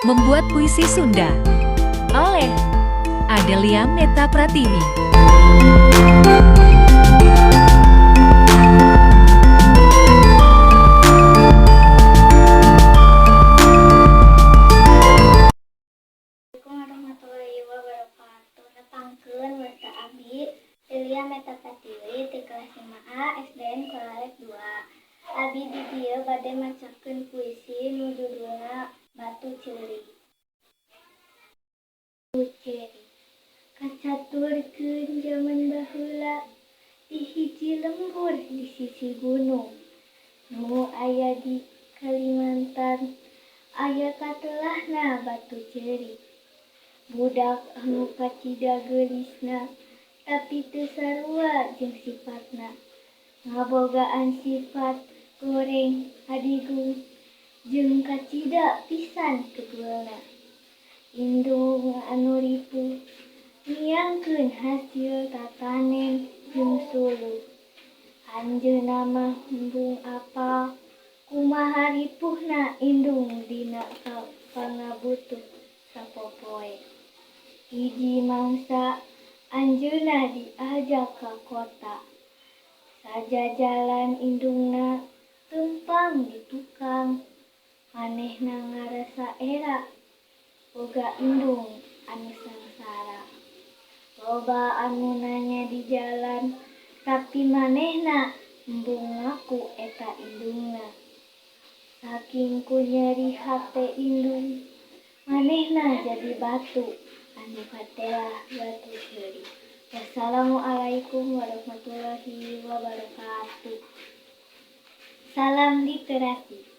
Membuat Puisi Sunda oleh Adelia Meta Pratiwi. Assalamualaikum warahmatullahi wabarakatuh. Nepangkeun, wasta abdi Delia Meta Pratiwi ti kelas 5A SDN Kolalek 2. Abi di dieu bade macakeun puisi nu judulna Batu Ceurik. Batu Ceurik. Kacaturkeun jaman baheula, di hiji lembur di sisi gunung nu aya di Kalimantan, aya katelahna Batu Ceurik. Budak anu kacida geulisna, tapi teu sarua jeung sipatna. Ngabogaan sifat goreng, hadigung, jeung kacida pisan tugulna. Indung anu ripuh miangkeun hasil tatanen jeung suluh. Anjeunna mah embung apal kumaha ripuhna indung dina pangabutuh sapopoe. Hiji mangsa anjeunna diajak ka kota. Sajajalan indungna tempang di tukang. Manehna ngarasa era boga indung anu sangsara. Loba anu nanya di jalan, tapi manehna embung ngaku eta indungna. Saking ku nyeri hate indung, manehna jadi batu anu katelah Batu Ceurik. Wassalamualaikum warahmatullahi wabarakatuh. Salam literasi.